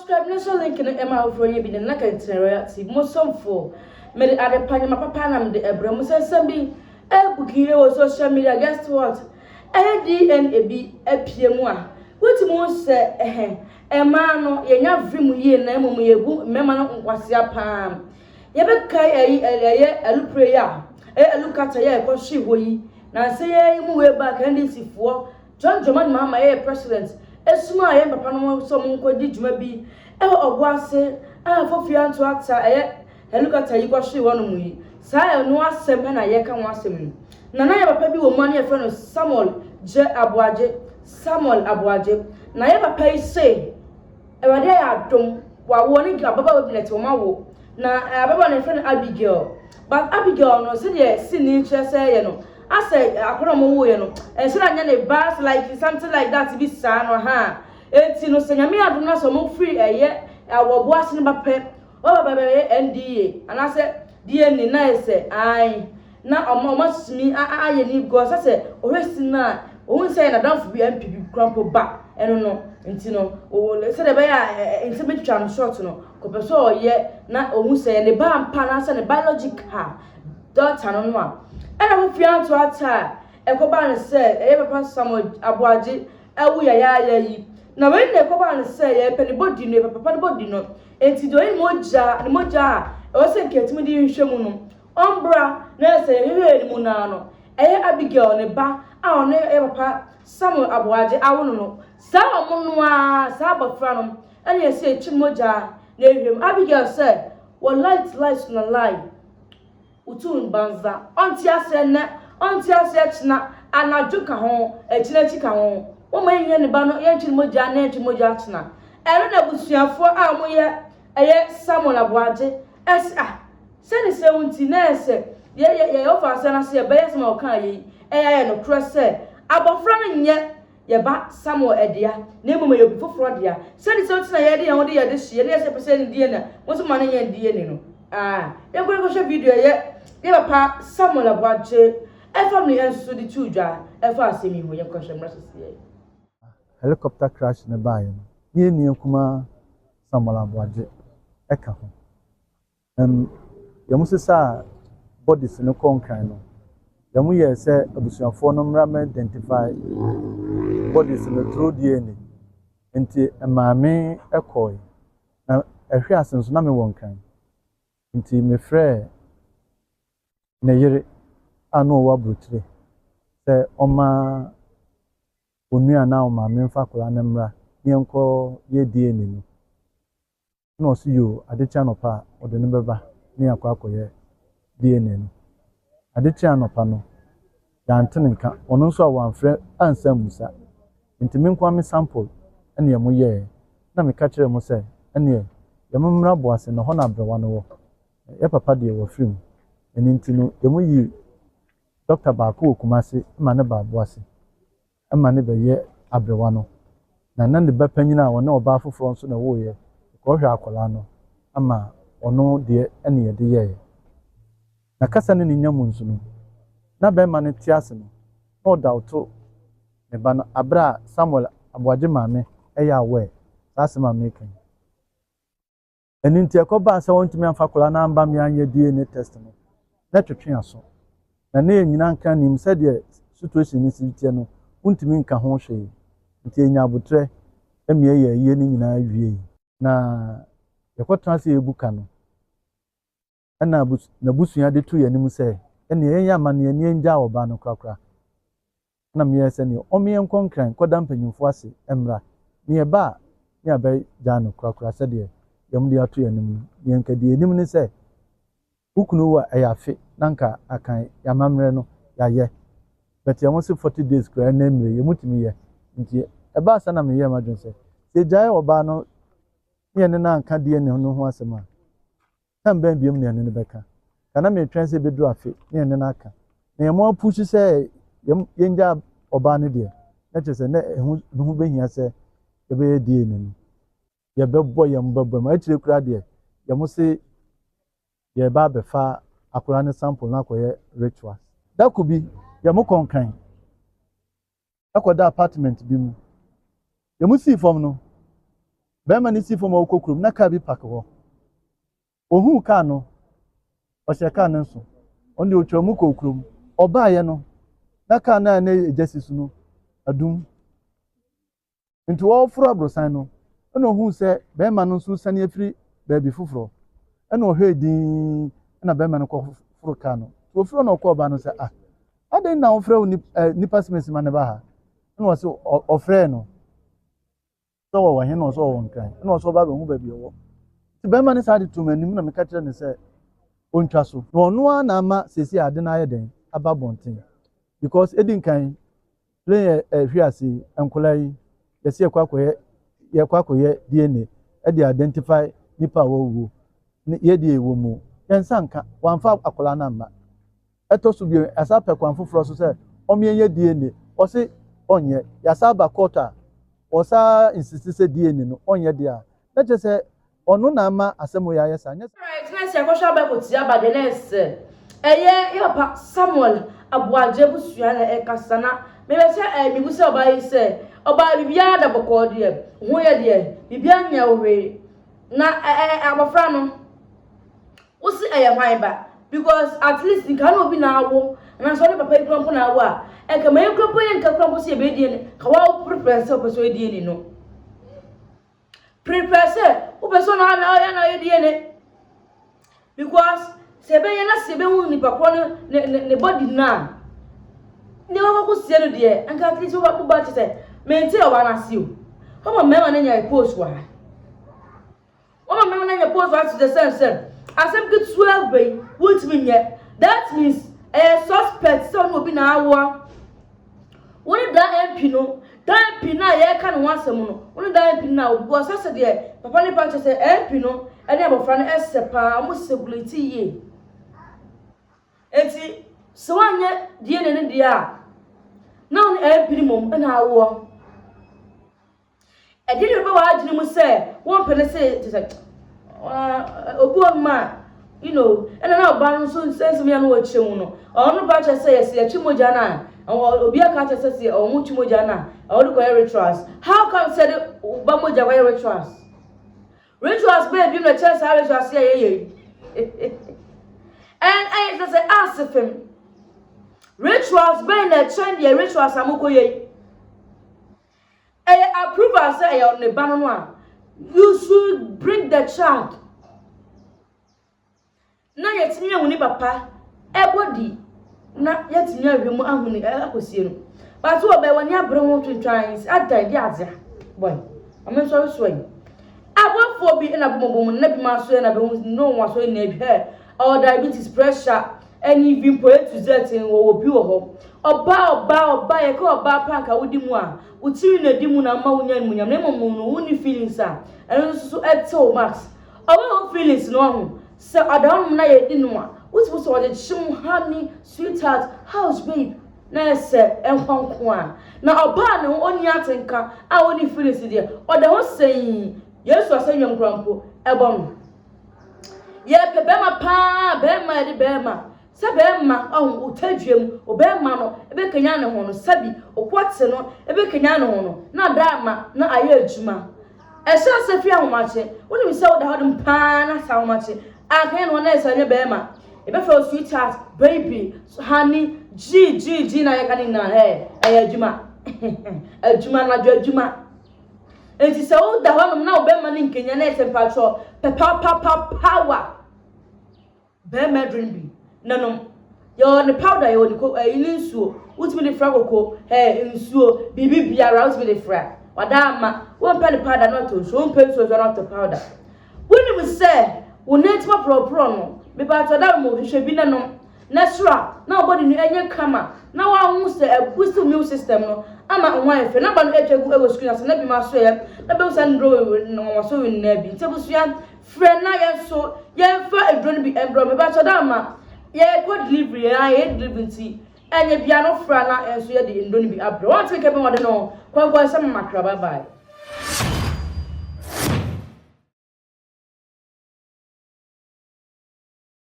Subscribe na sɔ link no ma afoforɔ nyɛ bi na nna kɛntɛn Royal TV mo somfo mede adepa nyama papa na mede ɛbrɛ mo sɛ nsɛm bi ɛbuki wɔ social media, guess what, ɛyɛ DNA bi apue mu a wotumi hu sɛ ɛhɛ mmaa no yɛnya vim yie na mmom yɛbu mmarima no nkwasea paa. Yɛbɛkae ɛyi ɛyɛ alupre yi a ɛyɛ alukata yi a ɛkɔhye hɔ yi na nsɛ yɛ mu wei back NDC foɔ John Dramani Mahama yɛyɛ president esumaa yɛn papa no sɛ ɔmo nkɔdi dwuma bi ɛwɔ ɔbo ase a fofi anto ata ɛyɛ helicopter yi kɔhye hɔ nom yi. Saa ɛno asɛm ɛna yɛka ho asɛm yi na na yɛ papa bi wɔ mu a ne yɛfrɛ no Samuel Gye Aboagye. Samuel Aboagye na yɛ papa yi se Awurade ayɛ adom wawo ne ababaawa bi na ɛte wɔn awo na ababaawa no yɛfrɛ no Abigail, but Abigail no, sɛdeɛ sini kyerɛ sɛ yɛ no asɛ akɔnɔ ɔmo woyɛ no ɛnhyɛ na nyɛ ne ba, like something like that bi saa no ha. Eti no sɛ Nyame adom na sɛ ɔmo firi ɛyɛ awɔbo ase no ba pɛ ɔba ba bɛyɛ NDA anaasɛ DNA na yɛ sɛ ae na ɔmo asumi ayɛ ni because sɛ ɔhwɛ si no a ohun sɛ yɛ n'adamfo bi MP bi kura mpo ba ɛno no. Nti no sɛdeɛ ɛbɛyɛ a nsɛm betwitwa no short no, kɔpɛ sɛ ɔyɛ na ohun sɛ yɛ ne ba mpa anaasɛ ne biological daughter no a ɛna fofi ato ata a ɛkɔbaa no sɛ ɛyɛ papa Samuel Aboagye ɛwo yayaaya yi na wei na ɛkɔbaa no sɛ yɛpɛ ne body no, yɛpɛ papa ne body no. Nti deɛ ɔyɛ ne mogya a ɛwɔ sɛ nkɛtumi de nhwɛ mu no ɔmbra na ɛsɛ yɛhwehwɛ ne mu naa no ɛyɛ Abigail ne ba a ɔno ɛyɛ papa Samuel Aboagye awo no. Saa ɔmo no a saa abɔfra no ɛna yɛsɛ ekyi mogya na ehwɛ mu. Abigail sɛ wɔ light light na lie wotu banza ɔnte aseɛ nnɛ, ɔnte aseɛ kyena anadwo ka ho akyina akyi ka ho wɔn a yɛnyɛ ne ba no yɛntwe ne mogya na yɛntwe mogya kyena. Ɛno na abusuafoɔ a wɔyɛ ɛyɛ Samuel Aboagye ɛsɛ ah sɛne sɛ wo nti na ɛsɛ yɛ yɛ ɔfa asɛ no ase yɛbɛyɛ sɛ ma ɔka yɛ yi ɛyɛ ayɛ nokorɛ sɛ abɔfra no nyɛ yɛba Samuel ɛdea na mmom ɛyɛ obi foforɔ dea. Sɛne sɛ wote na yɛde yɛn ho de yɛde hye yɛde yɛ sɛ pɛ sɛ ne DNA wo nso ma no nyɛ DNA no. Ah, yɛnkɔ yɛnkɔhwɛ video ɛyɛ yɛ papa Samuel Aboagye ɛfamily nso de tu dwa ɛfa asɛm yi ho. Yɛnkɔhwɛ mmerɛ sɛseɛ. Helicopter crash ne baeɛ no ne yɛn nua kumaa Samuel Aboagye ɛka ho. Yɛn sesa bodies no kɔ Nkran no, yɛn yɛ sɛ abusuafoɔ no mmra mɛ identify bodies no through DNA. Nti maame ɛkɔɛ na ɛhwɛ ase nso na mewɔ Nkran, nti mefrɛ ne yere a na ɔwɔ aburokyire sɛ ɔma onua anaa ɔmaame mfa akwadaa no mmra na yɛnkɔ yɛ DNA no. Na ɔsi yoo, adekye anɔpa a ɔde no bɛba na yɛakɔ akɔyɛ DNA no. Adekye anɔpa no yɛante ne nka, ɔno nso a wamfrɛ ansa mmusa. Nti me nko me sample ɛne ɛmo yɛɛ na meka kyerɛ mo sɛ ɛneɛ yɛmo mmra Boase na hɔ na abrɛwa no wɔ. Yɛ papa deɛ wɔfiri mu ɛno nti no yɛmo yi dɔkta baako wɔ Kumase ma ne ba Boase ma ne bɛyɛ abrɛwa no na ne ba panyin a ɔne ɔbaa foforɔ nso na ɛwɔɔyɛ kɔhwɛ akwadaa no ama ɔno deɛ ɛne yɛde yɛɛ. Na kasa ne ne nya mu nso no na bɛrima no te ase no na ɔda ɔto ne ba no abere a Samuel Aboagye maame ɛyɛ aware saa asɛm a meka yi. Ɛno nti ɛkɔbaa sɛ wɔntumi amfa akwadaa no amba mmea anyɛ DNA test no na twetwe aso na ne yɛn nyinaa nka nim sɛdeɛ situation no si teɛ no, wontumi nka ho hwee. Nti yɛnya abotrɛ mmea yɛ ayie no nyinaa wie na yɛkɔtena ase yɛbu ka no ɛna n'abusua de to yɛn anim sɛ ɛnea yɛnyɛ amanneɛ ne yɛngya ɔbaa no korakora. Na meyɛ sɛ neɛ ɔmo yɛnkɔ Nkran kɔda mpanyimfoɔ ase mmra ne yɛba a ne yɛabɛgyaa no korakora sɛdeɛ yɛm de ato yɛn anim no. Deɛ nka deɛ anim ne sɛ wo kunu wu a ɛyɛ afe na nka akan yɛamammerɛ no yɛayɛ, but yɛn sɛ 40 days koraa ɛnna mmerɛ yɛn mu tumi yɛ. Nti ɛbaa sa na meyɛ m'adwene sɛ sɛ gyae ɔbaa no ne yɛne no anka DNA no ho asɛm a time bɛn biom ne yɛne no bɛka ka na metwɛn sɛ ɛbɛduru afe ne yɛne no aka na yɛn mo apusu sɛ yɛngya ɔbaa no deɛ na kyerɛ sɛ na ɛho ne ho bɛhia sɛ yɛbɛyɛ DNA no. Yɛbɛbɔ yɛn bɛbɔ mu akyire koraa deɛ yɛn se yɛreba abɛfa akwadaa no sample no akɔyɛ rituals. Dako bi yɛn mo kɔ Nkran ɛkɔda apartment bi mu, yɛn mo sii fam no. Bɛrima no si fam a ɔkɔ kurom na kaa bi park hɔ. Ohuu kaa no, ɔhyɛ kaa no nso. Ɔno deɛ otwa mu kɔ kurom. Ɔbaeɛ no, na kaa no a na egya si so no adum. Nti wɔreforo aborosan no, ɛna ohuu sɛ bɛrima no nso sane afiri baabi foforɔ. Ɛna ɔhwɛɛ dinn ɛna bɛrima no kɔforo kaa no. Nti ofiri hɔ na ɔkɔɔ ɔbaa no sɛ, ah, adɛn na wofrɛ wo nipa simesi ma ne ba ha? Ɛna ɔsɛ ɔfrɛɛ no sɛ ɔwɔ he na ɔsɛ ɔwɔ Nkran. Ɛna ɔsɛ ɔba abɛhu baabi ɔwɔ. Nti bɛrima no saa de too m'anim na meka kyerɛ no sɛ ɔntwa so. Na ɔno ara na ama seesei ade no ayɛ dɛn aba abɔnten. Because edi nkan plane yɛ ɛhwe ase yi, nkwadaa yi yɛsɛ yɛkɔ akɔyɛ DNA ɛde identify nipa a wɔwuo ne yɛdeɛ ɛwɔ mu. Yɛn nsa nka wɔamfa akwadaa no amma. Ɛtɔ so bio, yɛasa pɛ kwan foforɔ so sɛ ɔmo DNA, ɔse ɔnyɛ. Yɛasa aba court a ɔsa insist sɛ DNA no ɔnyɛ deɛ a, na kyerɛ sɛ ɔno na ama asɛm wei ayɛ saa. Nyɛ Right, na sɛ ɛkɔhwɛ abɛkɔ tia aba deɛ na ɛsɛ ɛyɛ yɛ papa Samuel Aboagye abusua na ɛkasa. Na mebɛ sɛ mibu sɛ ɔbaa yi sɛ ɔbaa biribiara da bɔkɔɔ deɛ ho yɛ deɛ biribiara nyɛ wo hwee na ɛɛ abɔfra no wosi ɛyɛ hwan ba? Because at least nka na obi na awo anaasɛ ɔne papa yi kura mpo na awo a, ɛnka ma yɛ kura mpo yɛ nka kura mpo sɛ yɛbɛyɛ DNA. Ka wa prepare sɛ wopɛ sɛ ɔyɛ DNA no, prepare sɛ wopɛ sɛ ɔna ɔyɛ na ɔyɛ DNA, because sɛ ɛbɛyɛ na sɛ ɛbɛhu nipa korɔ no ne body no a ne wakɔkɔ sie no deɛ, nka at least woba kyɛ sɛ mente ɔba no ase o. Wɔma mmarima no nya post wɔ ha, wɔma mmarima no anya post wɔ ha te sɛ asɛm ketewa wei wontumi nyɛ. That means ɛyɛ suspect sɛ ɔne obi na awoa. Wɔne da MP no, da MP no a yɛreka ne ho asɛm no, wɔne da MP no na awo, because sɛ deɛ papa ne pa kyerɛ sɛ MP no ɛne abɔfra no ɛsɛ paa, wɔn circulate yie. Eti sɛ wɔanyɛ DNA no deɛ a, na wɔne MP no mmom ɛna awoɔ. Ɛdeɛ na ɛbɛ w'adwene mu sɛ wɔmpɛ ne sɛ te sɛ obi wɔ nom a ɛna na ɔbaa no nso nsɛnsɛm yɛ no wɔ kyerɛ mu no, ɔno pa kyerɛ sɛ yɛsɛ yɛtwe mogya no a, obi aka kyerɛ sɛ ɔmo twe mogya no a, ɔde kɔyɛ rituals. How come sɛ de ba mogya kɔyɛ rituals? Rituals bɛyɛ bi na kyerɛ saa rituals yɛ yɛyɛ yi ɛn ɛyɛ kyerɛ sɛ ase fam rituals bɛyɛ na ɛkyɛn deɛ rituals a mokɔ yɛ yi. Ɛyɛ approval sɛ ɛyɛ ne ba no a, you should bring the child na yɛtumi ahu ne papa ɛbɔ di na yɛtumi ahwɛ mu ahu ne akɔsie no. Bato wɔ bɛɛ wɔne abere ho twintwan adan de adze bɔy ɔmo nso so yi abɔfoɔ bi ɛna bɔmɔbɔmɔ na bi ma so ɛna bɛhu no wɔn aso ɛna ebi ɔwɔ diabetes, pressure ɛne even po A to Z wɔ bi wɔ hɔ. Ɔbaa, ɔbaa, ɔbaa, yɛka ɔbaa panka wodi mu a, wotiri na di mu na ama wonya animuonyam, na mmom no wonni feelings a, ɛno nso so ɛtew max. Ɔbaa wo feelings no ɔho sɛ ɔda hɔnom na yɛdi no a, wotumi sɛ ɔde kyew "honey, sweetheart, house babe" na ɛsɛ nkwanko a na ɔbaa ne ho ɔnni atenka a ɔnni feelings deɛ, ɔda hɔ sɛn Yesu asɛnnwam kora mpo ɛbɔ no. Yɛpɛ bɛrima paa, bɛrima yɛde bɛrima sɛ bɛrima ɔho otadua mu, ɔbɛrima no ebɛkanya ne ho no, sɛbi ɔkɔte no ebɛkanya ne ho no na daama na ayɛ adwuma. Ɛhyɛ ase fi ahomakye, wonim sɛ woda hɔ dem paa na sa ahomakye akanya ne ho na ɛsɛ nyɛ bɛrima ebɛfrɛ wo "sweetheart, baby, honey, g g g" na yɛka ne nyinaa. Ɛyɛ adwuma, adwuma anadwo adwuma. Nti sɛ woda hɔnom na wo bɛrima no nkenya na ɛsɛ mpatsɔ pɛpapapa power bɛrima aduro no bi nanom. Yɛwɔ ne powder, yɛwɔ ne ko ɛyi ne nsuo, wotumi de fra koko nsuo, biribi biara wotumi de fra. Wada ama wɔmpɛ ne powder na ɔtɔ nsuo, wɔmpɛ nsuo nso na ɔtɔ powder. Wonim sɛ wo nan ti porɔporɔ no, mepatɔ da mo hwehwɛ bi nanom na soro a na ɔbɔde no ɛnyɛ kama na wahu sɛ ɛboost immune system no ama ho ayɛ fɛ. Namba no atwa gu ɛwɔ screen ase na bi ma so yɛ na bɛhu saa nduro wɔn so nyinaa bi. Nti abusua, frɛ na yɛn so yɛmfa aduro no bi mbrɛ. Mepatɔ da ama yɛkɔ delivery, yɛn ayɛ delivery, nti ɛnyɛ bia no fra na yɛn nso yɛde nduro no bi abrɛ wɔn. Ati kɛ bɛ wɔde no kɔnkɔn sɛ mamakra. Bye bye.